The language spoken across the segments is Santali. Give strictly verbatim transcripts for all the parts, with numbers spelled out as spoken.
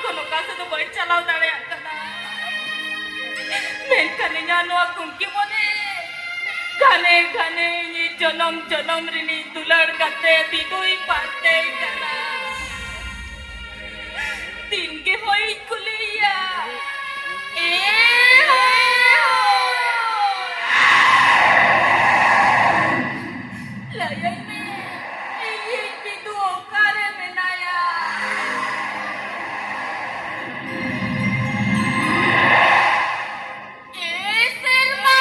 ᱠᱷᱚᱱ ᱚᱠᱟ ᱥᱮᱫ ᱫᱚ ᱵᱟᱹᱧ ᱪᱟᱞᱟᱣ ᱫᱟᱲᱮᱭᱟᱜ ᱠᱟᱱᱟ᱾ ᱢᱮᱱᱠᱷᱟᱱ ᱤᱧᱟᱹᱜ ᱱᱚᱣᱟ ᱠᱩᱝᱠᱤ ᱢᱚᱱᱮ ᱜᱷᱟᱱᱮ ᱜᱷᱟᱱᱮ ᱤᱧᱤᱡ ᱡᱚᱱᱚᱢ ᱡᱚᱱᱚᱢ ᱨᱤᱱᱤᱡ ᱫᱩᱞᱟᱹᱲ ᱜᱟᱛᱮ ᱵᱤᱫᱩᱭ ᱯᱟᱱᱛᱮᱭ ᱠᱟᱱᱟ᱾ ᱫᱤᱱ ᱜᱮ ᱦᱚᱭ ᱤᱧ ᱠᱩᱞᱤᱭᱮᱭᱟ, ᱮ ᱦᱚᱭ, ᱞᱟᱹᱭᱟᱹᱧ ᱢᱮ, ᱤᱧᱤᱡ ᱵᱤᱫᱩ ᱚᱠᱟᱨᱮ ᱢᱮᱱᱟᱭᱟ? ᱮ ᱥᱮᱨᱢᱟ!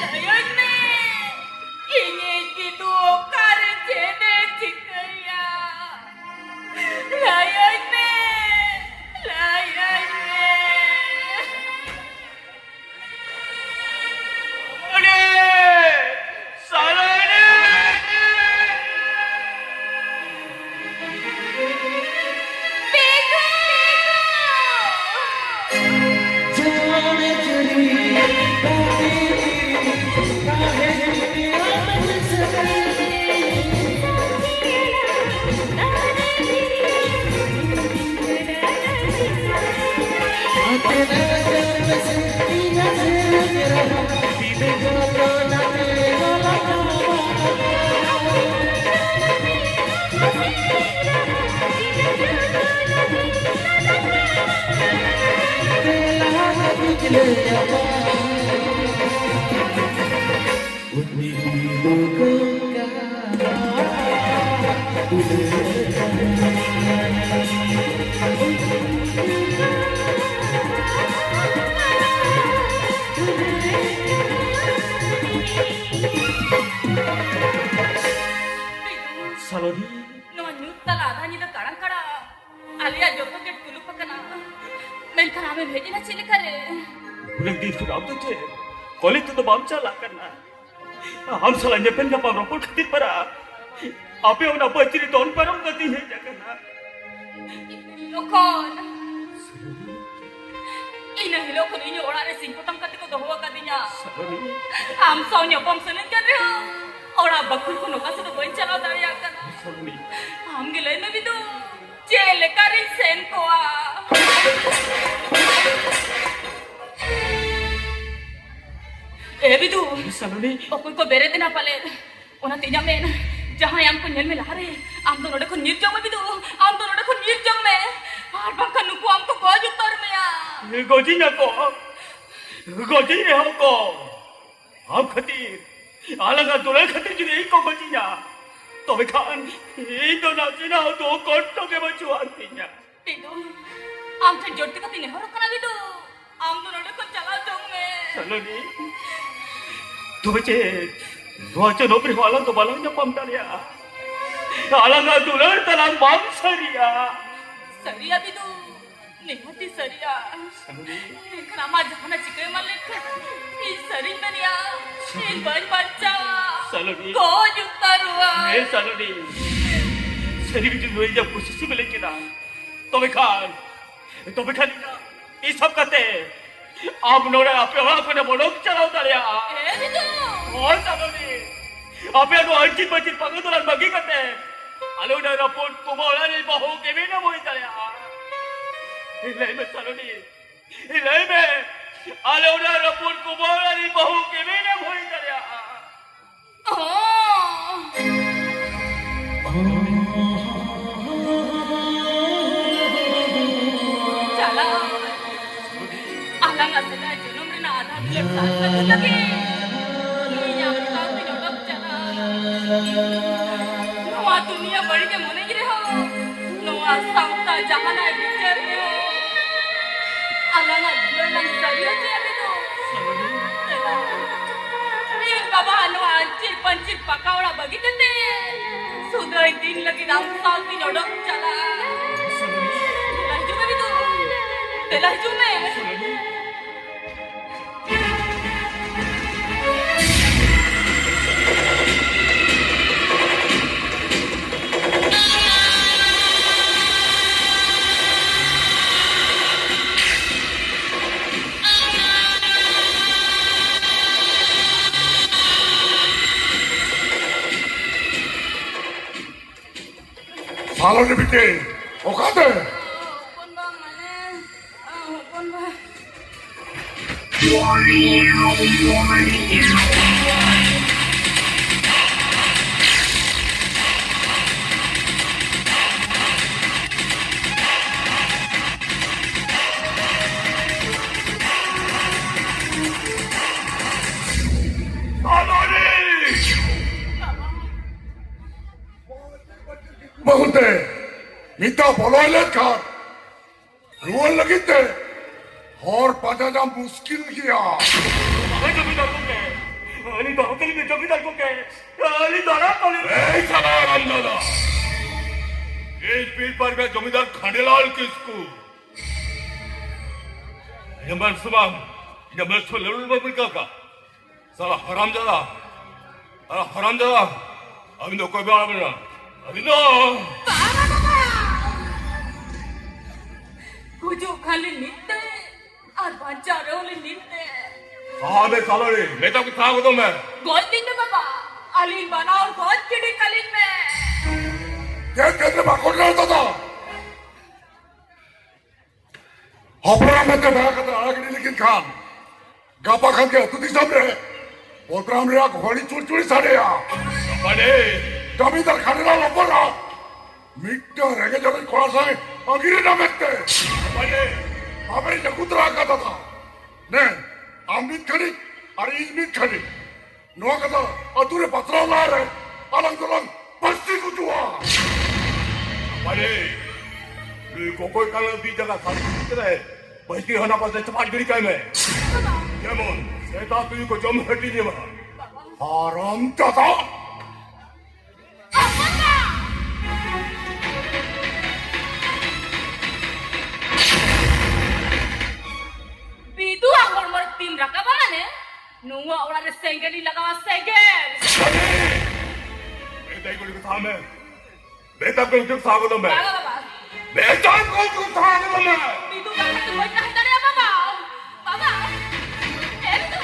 ᱞᱟᱹᱭᱟᱹᱧ ᱢᱮ, ᱤᱧᱤᱡ ᱵᱤᱫᱩ ᱚᱠᱟᱨᱮ ᱪᱮᱫ ᱮ ᱪᱤᱠᱟᱹᱭᱟ? ᱞᱟᱹᱭᱟᱹᱧ ᱢᱮ, ᱞᱟᱹᱭᱟᱹᱧ ᱢᱮ᱾ ᱟᱹᱰᱤ ᱥᱟᱞᱟᱰᱤ! ᱥᱟᱞᱚᱱᱤ᱾ ᱱᱚᱣᱟ ᱧᱩᱛ ᱛᱟᱞᱟ ᱟᱫᱷᱟ ᱧᱤᱫᱟᱹ ᱠᱟᱲᱟᱝ ᱠᱟᱲᱟ ᱟᱞᱮᱭᱟᱜ ᱡᱚᱛᱚ ᱜᱮ ᱠᱩᱞᱩᱯ ᱟᱠᱟᱱᱟ᱾ ᱢᱮᱱᱠᱷᱟᱱ ᱟᱢᱮᱢ ᱦᱮᱡ ᱮᱱᱟ ᱪᱮᱫ ᱞᱮᱠᱟᱨᱮ? ᱩᱱᱟᱹᱜ ᱫᱤᱱ ᱠᱷᱚᱱ ᱟᱢ ᱫᱚ ᱪᱮᱫ ᱠᱚᱞᱮᱡᱽ ᱛᱮᱫᱚ ᱵᱟᱢ ᱪᱟᱞᱟᱜ ᱠᱟᱱᱟ? ᱟᱢ ᱥᱟᱞᱟᱜ ᱧᱮᱯᱮᱞ ᱧᱟᱯᱟᱢ ᱨᱚᱯᱚᱲ ᱠᱷᱟᱹᱛᱤᱨ ᱯᱟᱨᱟ ᱟᱯᱮ ᱚᱱᱟ ᱯᱟᱹᱪᱨᱤ ᱫᱚᱱ ᱯᱟᱨᱚᱢ ᱠᱟᱛᱮᱧ ᱦᱮᱡ ᱟᱠᱟᱱᱟ᱾ ᱡᱚᱠᱷᱚᱱ ᱤᱱᱟᱹ ᱦᱤᱞᱳᱜ ᱠᱷᱚᱱ ᱤᱧ ᱚᱲᱟᱜ ᱨᱮ ᱥᱤᱧ ᱯᱚᱴᱚᱢ ᱠᱟᱛᱮ ᱠᱚ ᱫᱚᱦᱚ ᱟᱠᱟᱫᱤᱧᱟ᱾ ᱥᱟᱞᱚᱱᱤ᱾ ᱟᱢ ᱥᱟᱶ ᱧᱟᱯᱟᱢ ᱥᱟᱱᱟᱧ ᱠᱟᱱ ᱨᱮᱦᱚᱸ, ᱚᱲᱟᱜ ᱵᱟᱹᱠᱷᱩᱞ ᱠᱷᱚᱱ ᱚᱠᱟ ᱥᱮᱫ ᱦᱚᱸ ᱵᱟᱹᱧ ᱪᱟᱞᱟᱣ ᱫᱟᱲᱮᱭᱟᱜ ᱠᱟᱱᱟ᱾ ᱥᱟᱞᱚᱱᱤ᱾ ᱟᱢ ᱜᱮ ᱞᱟᱹᱭ ᱢᱮ ᱵᱤᱫᱩ, ᱪᱮᱫ ᱞᱮᱠᱟ ᱨᱤᱧ ᱥᱮᱱ ᱠᱚᱜᱼᱟ? ᱮ ᱵᱤᱫᱩ᱾ ᱥᱟᱞᱚᱱᱤ᱾ ᱚᱠᱚᱭ ᱠᱚ ᱵᱮᱨᱮᱫ ᱮᱱᱟ ᱯᱟᱞᱮᱫ? ᱚᱱᱟᱛᱮ ᱤᱧᱟᱜ ᱢᱮᱱ, ᱡᱟᱦᱟᱸᱭ ᱟᱢ ᱠᱚ ᱧᱮᱞ ᱢᱮ ᱞᱟᱦᱟᱨᱮ, ᱟᱢ ᱫᱚ ᱱᱚᱰᱮ ᱠᱷᱚᱱ ᱧᱤᱨ ᱡᱚᱝ ᱢᱮ ᱵᱤᱫᱩ, ᱟᱢ ᱫᱚ ᱱᱚᱰᱮ ᱠᱷᱚᱱ ᱧᱤᱨ ᱡᱚᱝ ᱢᱮ, ᱟᱨ ᱵᱟᱝᱠᱷᱟᱱ ᱱᱩᱠᱩ ᱟᱢ ᱠᱚ ᱜᱚᱡ ᱩᱛᱟᱹᱨ ᱢᱮᱭᱟ᱾ ᱜᱚᱡᱤᱧᱟ ᱠᱚ, ᱜᱚᱡᱤᱧ ᱨᱮᱦᱚᱸ ᱠᱚ, ᱟᱢ ᱠᱷᱟᱹᱛᱤᱨ, ᱟᱞᱟᱝᱟᱜ ᱫᱩᱞᱟᱹᱲ ᱠᱷᱟᱹᱛᱤᱨ ᱡᱩᱫᱤ ᱤᱧ ᱠᱚ ᱜᱚᱡᱤᱧᱟ, ᱛᱚᱵᱮ ᱠᱷᱟᱱ ᱤᱧ ᱫᱚ ᱱᱟᱥᱮᱱᱟᱜ ᱦᱚᱸ ᱫᱩᱠ ᱠᱚᱥᱴᱚ ᱜᱮ ᱵᱟᱹᱪᱩᱜ ᱟᱱ ᱛᱤᱧᱟ᱾ ᱵᱤᱫᱩ, ᱟᱢ ᱴᱷᱮᱱ ᱡᱳᱨ ᱛᱮ ᱠᱟᱛᱮᱧ ᱱᱮᱦᱚᱨᱚᱜ ᱠᱟᱱᱟ ᱵᱤᱫᱩ, ᱟᱢ ᱫᱚ ᱱᱚᱰᱮ ᱠᱷᱚᱱ ᱪᱟᱞᱟᱣ ᱡᱚᱝ ᱢᱮ᱾ ᱥᱟᱞᱚᱱᱤ, ᱛᱚᱵᱮ ᱪᱮᱫ ᱱᱚᱣᱟ ᱡᱚᱱᱚᱢ ᱨᱮᱦᱚᱸ ᱟᱞᱟᱝ ᱫᱚ ᱵᱟᱞᱟᱝ ᱧᱟᱯᱟᱢ ᱫᱟᱲᱮᱭᱟᱜᱼᱟ? ᱟᱞᱟᱝᱟᱜ ᱫᱩᱞᱟᱹᱲ ᱛᱟᱞᱟᱝ ᱵᱟᱝ ᱥᱟᱹᱨᱤᱜᱼᱟ᱾ ᱥᱟᱹᱨᱤᱭᱟ ᱵᱤᱫᱩ, ᱱᱤᱦᱟᱹᱛᱤ ᱥᱟᱹᱨᱤᱭᱟ᱾ ᱥᱟᱞᱚᱱᱤ᱾ ᱢᱮᱱᱠᱷᱟᱱ ᱟᱢᱟᱜ ᱡᱟᱦᱟᱱᱟᱜ ᱪᱤᱠᱟᱹ ᱮᱢᱟᱱ ᱞᱮᱱᱠᱷᱟᱱ ᱤᱧ ᱥᱟᱹᱨᱤᱧ ᱢᱮᱱᱮᱜᱼᱟ, ᱤᱧ ᱵᱟᱹᱧ ᱵᱟᱧᱪᱟᱣᱟ᱾ ᱥᱟᱞᱚᱱᱤ᱾ ᱜᱚᱡ ᱩᱛᱟᱹᱨᱚᱜᱼᱟ᱾ ᱦᱮᱸ ᱥᱟᱞᱚᱱᱤ, ᱥᱟᱹᱨᱤ ᱜᱮ ᱡᱩᱫᱤ ᱱᱩᱭ ᱡᱟᱦᱟᱸ ᱠᱩᱥᱤ ᱥᱤᱵᱤᱞ ᱠᱮᱫᱟ, ᱛᱚᱵᱮ ᱠᱷᱟᱱ, ᱛᱚᱵᱮ ᱠᱷᱟᱱ ᱤᱧᱟᱜ ᱦᱤᱥᱟᱹᱵ ᱠᱟᱛᱮ ᱟᱢ ᱱᱚᱰᱮ ᱟᱯᱮ ᱚᱲᱟᱜ ᱠᱷᱚᱱᱮᱢ ᱚᱰᱚᱠ ᱪᱟᱞᱟᱣ ᱫᱟᱲᱮᱭᱟᱜᱼᱟ᱾ ᱮ ᱵᱤᱫᱩ! ᱦᱳᱭ ᱥᱟᱞᱚᱱᱤ, ᱟᱯᱮᱭᱟᱜ ᱱᱚᱣᱟ ᱟᱹᱡᱤᱨ ᱵᱟᱹᱡᱤᱨ ᱯᱟᱸᱜᱟᱹ ᱫᱚᱞᱟᱱ ᱵᱟᱹᱜᱤ ᱠᱟᱛᱮ ᱟᱞᱮ ᱚᱱᱟ ᱨᱟᱹᱯᱩᱫ ᱠᱚᱵᱟ ᱚᱲᱟᱜ ᱨᱮ ᱵᱟᱹᱦᱩ ᱠᱤᱢᱤᱱᱮᱢ ᱦᱩᱭ ᱫᱟᱲᱮᱭᱟᱜᱼᱟ᱾ ᱞᱟᱹᱭ ᱢᱮ ᱥᱟᱞᱚᱱᱤ, ᱞᱟᱹᱭ ᱢᱮ, ᱟᱞᱮ ᱚᱱᱟ ᱨᱟᱹᱯᱩᱫ ᱠᱚᱵᱟ ᱚᱲᱟᱜ ᱨᱮ ᱵᱟᱹᱦᱩ ᱠᱤᱢᱤᱱᱮᱢ ᱦᱩᱭ ᱫᱟᱲᱮᱭᱟᱜᱼᱟ᱾ ᱚ᱾ ᱪᱟᱞᱟᱣ᱾ ᱟᱞᱟᱝᱟᱜ ᱥᱮᱫᱟᱭ ᱡᱚᱱᱚᱢ ᱨᱮᱱᱟᱜ ᱟᱫᱷᱟ ᱫᱩᱞᱟᱹᱲ ᱥᱟᱨ ᱥᱟᱹᱜᱩᱱ ᱞᱟᱹᱜᱤᱫ ᱤᱧ ᱟᱢ ᱥᱟᱶᱛᱮᱧ ᱚᱰᱚᱠ ᱪᱟᱞᱟᱜᱼᱟ᱾ ᱱᱚᱣᱟ ᱫᱩᱱᱤᱭᱟᱹ ᱵᱟᱹᱲᱤᱡ ᱮ ᱢᱚᱱᱮᱧ ᱨᱮᱦᱚᱸ, ᱱᱚᱣᱟ ᱥᱟᱶᱛᱟ ᱡᱟᱦᱟᱱᱟᱜ ᱵᱤᱪᱟᱹᱨ ᱨᱮᱦᱚᱸ, ᱟᱞᱟᱝᱟᱜ ᱫᱩᱞᱟᱹᱲ ᱞᱟᱝ ᱥᱟᱹᱨᱤ ᱦᱚᱪᱚᱭᱟ ᱵᱤᱫᱩ᱾ ᱤᱧ ᱵᱟᱵᱟ ᱱᱚᱣᱟ ᱟᱹᱧᱪᱤᱨ ᱯᱟᱹᱧᱪᱤᱨ ᱯᱟᱠᱟ ᱚᱲᱟᱜ ᱵᱟᱹᱜᱤ ᱠᱟᱛᱮ ᱥᱩᱫᱷᱟᱹᱭ ᱫᱤᱱ ᱞᱟᱹᱜᱤᱫ ᱟᱢ ᱥᱟᱶᱛᱮᱧ ᱚᱰᱚᱠ ᱪᱟᱞᱟᱜᱼᱟ᱾ ᱫᱮᱞᱟ ᱦᱤᱡᱩᱜ ᱢᱮ ᱵᱤᱫᱩ, ᱫᱮᱞᱟ ᱦᱤᱡᱩᱜ ᱢᱮ᱾ ᱟᱞᱚ ᱨᱮ ᱵᱤᱴᱤ, ᱚᱠᱟᱛᱮ? ᱦᱚᱯᱚᱱ ᱵᱟ, ᱢᱟᱱᱮ, ᱦᱚᱯᱚᱱ ᱵᱟ᱾ ᱵᱟᱹᱦᱩᱛᱮ ᱢᱤᱫ ᱫᱷᱟᱣ ᱵᱚᱞᱚ ᱞᱮᱱᱠᱷᱟᱱ ᱨᱩᱣᱟᱹᱲ ᱞᱟᱹᱜᱤᱫ ᱛᱮ ᱦᱚᱨ ᱯᱟᱸᱡᱟ ᱧᱟᱢ ᱢᱩᱥᱠᱤᱞ ᱜᱮᱭᱟ᱾ ᱵᱟᱝᱟ ᱡᱚᱢᱤᱫᱟᱨ ᱜᱚᱢᱠᱮ, ᱟᱹᱞᱤᱧ ᱫᱚᱦᱚ ᱠᱟᱹᱞᱤᱧ ᱵᱮᱱ ᱡᱚᱢᱤᱫᱟᱨ ᱜᱚᱢᱠᱮ, ᱟᱹᱞᱤᱧ ᱫᱚᱦᱚ ᱠᱟᱹᱞᱤᱧ ᱵᱮᱱ᱾ ᱮᱭ ᱥᱟᱞᱟ ᱦᱟᱨᱟᱢᱡᱟᱫᱟ, ᱤᱧ ᱯᱤᱲ ᱯᱟᱨᱜᱟ ᱡᱚᱢᱤᱫᱟᱨ ᱠᱷᱟᱸᱰᱮᱞᱟᱞ ᱠᱤᱥᱠᱩ᱾ ᱟᱸᱡᱚᱢ ᱵᱮᱱ ᱥᱮ ᱵᱟᱝ, ᱤᱧᱟᱹᱜ ᱢᱮᱫ ᱥᱚ ᱞᱮᱞᱩᱞ ᱵᱟᱵᱩ ᱞᱮᱠᱟ ᱠᱟ᱾ ᱥᱟᱞᱟ ᱦᱟᱨᱟᱢᱡᱟᱫᱟ, ᱥᱟᱞᱟ ᱦᱟᱨᱟᱢᱡᱟᱫᱟ, ᱟᱹᱵᱤᱱ ᱫᱚ ᱚᱠᱚᱭ ᱵᱮᱱ ᱟᱹᱵᱤᱱᱟ? ᱟᱹᱵᱤᱱ ᱫᱚ ᱜᱩᱡᱩᱜ ᱠᱷᱟᱱ ᱞᱤᱧ ᱱᱤᱛ ᱛᱮ, ᱟᱨ ᱵᱟᱧᱪᱟᱣ ᱨᱮᱦᱚᱸ ᱞᱤᱧ ᱱᱤᱛ ᱛᱮ᱾ ᱥᱟᱦᱟ ᱢᱮ ᱥᱟᱞᱟᱨᱮ, ᱢᱮᱛᱟ ᱠᱚ ᱥᱟᱦᱟ ᱜᱚᱫᱚᱜ ᱢᱮ᱾ ᱜᱚᱡ ᱞᱤᱧ ᱢᱮ ᱵᱟᱵᱟ, ᱟᱹᱞᱤᱧ ᱵᱟᱱᱟ ᱦᱚᱲ ᱜᱚᱡ ᱜᱤᱰᱤ ᱠᱟᱹᱞᱤᱧ ᱢᱮ᱾ ᱪᱮᱫ ᱠᱷᱮᱛᱨᱮ ᱵᱟᱠᱚ ᱨᱚᱲ ᱫᱟ? ᱦᱚᱯᱚᱱ ᱢᱮᱱᱛᱮ ᱫᱟᱭᱟ ᱠᱟᱛᱮ ᱟᱲᱟᱜ ᱜᱤᱰᱤ ᱞᱮᱠᱤᱱ ᱠᱷᱟᱱ, ᱜᱟᱯᱟ ᱠᱷᱟᱱ ᱜᱮ ᱟᱹᱛᱩ ᱫᱤᱥᱚᱢ ᱨᱮ ᱵᱚᱫᱱᱟᱢ ᱨᱮᱭᱟᱜ ᱜᱷᱚᱲᱤ ᱪᱩᱲᱪᱩᱲᱤ ᱥᱟᱰᱮᱭᱟ᱾ ᱵᱟᱵᱟᱨᱮ! ᱡᱟᱢᱤᱱᱫᱟᱨ ᱠᱷᱟᱱᱰᱮᱞᱟᱞ ᱦᱚᱯᱚᱱ ᱨᱟ ᱢᱤᱫᱴᱟᱝ ᱨᱮᱸᱜᱮᱡ ᱚᱨᱮᱡ ᱠᱚᱲᱟ ᱥᱟᱶ ᱟᱹᱜᱤᱨ ᱮᱱᱟ ᱢᱮᱱᱛᱮ᱾ ᱵᱟᱵᱟᱨᱮ! ᱵᱟᱵᱟᱨᱮ ᱡᱟᱹᱯᱩᱫ ᱨᱟᱜ ᱠᱟᱫᱟ᱾ ᱱᱮ, ᱟᱢ ᱢᱤᱫ ᱜᱷᱟᱹᱲᱤᱡ ᱟᱨ ᱤᱧ ᱢᱤᱫ ᱜᱷᱟᱹᱲᱤᱡ᱾ ᱱᱚᱣᱟ ᱠᱟᱛᱷᱟ ᱟᱹᱛᱩ ᱨᱮ ᱯᱟᱥᱱᱟᱣ ᱞᱟᱦᱟᱨᱮ ᱟᱞᱟᱝ ᱫᱚᱞᱟᱝ ᱯᱟᱹᱥᱤ ᱜᱩᱡᱩᱜᱼᱟ᱾ ᱵᱟᱵᱟᱨᱮ! ᱱᱩᱭ ᱠᱚᱠᱚᱭ ᱠᱟᱱᱟ ᱵᱤ ᱡᱟᱭᱜᱟ ᱥᱟᱹᱨᱤ ᱠᱟᱛᱮ ᱯᱟᱹᱥᱤ ᱦᱟᱱᱟ ᱯᱟᱥᱮ ᱪᱟᱯᱟᱫ ᱜᱤᱰᱤ ᱠᱟᱭ ᱢᱮ᱾ ᱡᱮᱢᱚᱱ ᱥᱮᱛᱟ ᱛᱩᱭᱩ ᱠᱚ ᱡᱚᱢ ᱦᱟᱹᱴᱤᱧ ᱮ ᱢᱟ᱾ ᱦᱟᱨᱟᱢ ᱡᱟᱫᱟ! ᱵᱤᱫᱩᱣᱟᱜ ᱦᱚᱲᱢᱚ ᱨᱮ ᱛᱤᱢ ᱨᱟᱠᱟᱵᱟ ᱢᱟᱱᱮ, ᱱᱚᱣᱟ ᱚᱲᱟᱜ ᱨᱮ ᱥᱮᱸᱜᱮᱞ ᱤᱧ ᱞᱟᱜᱟᱣᱟ, ᱥᱮᱸᱜᱮᱞ! ᱢᱮᱛᱟᱭ ᱠᱩᱲᱤ ᱠᱚ ᱥᱟᱦᱟ ᱢᱮ᱾ ᱢᱮᱛᱟᱭ ᱠᱩᱲᱤ ᱠᱚ ᱥᱟᱦᱟ ᱠᱚᱫᱚ ᱢᱮ᱾ ᱵᱟᱵᱟ, ᱵᱟᱵᱟ᱾ ᱢᱮᱛᱟᱭ ᱠᱩᱲᱤ ᱠᱚ ᱥᱟᱦᱟ ᱠᱚᱫᱚ ᱢᱮ᱾ ᱵᱤᱫᱩ ᱵᱟᱝᱠᱷᱟᱱ ᱫᱚ ᱵᱟᱹᱧ ᱛᱟᱦᱮᱸ ᱫᱟᱲᱮᱭᱟᱜᱼᱟ, ᱵᱟᱵᱟ᱾ ᱵᱟᱵᱟ᱾ ᱮ ᱵᱤᱫᱩ᱾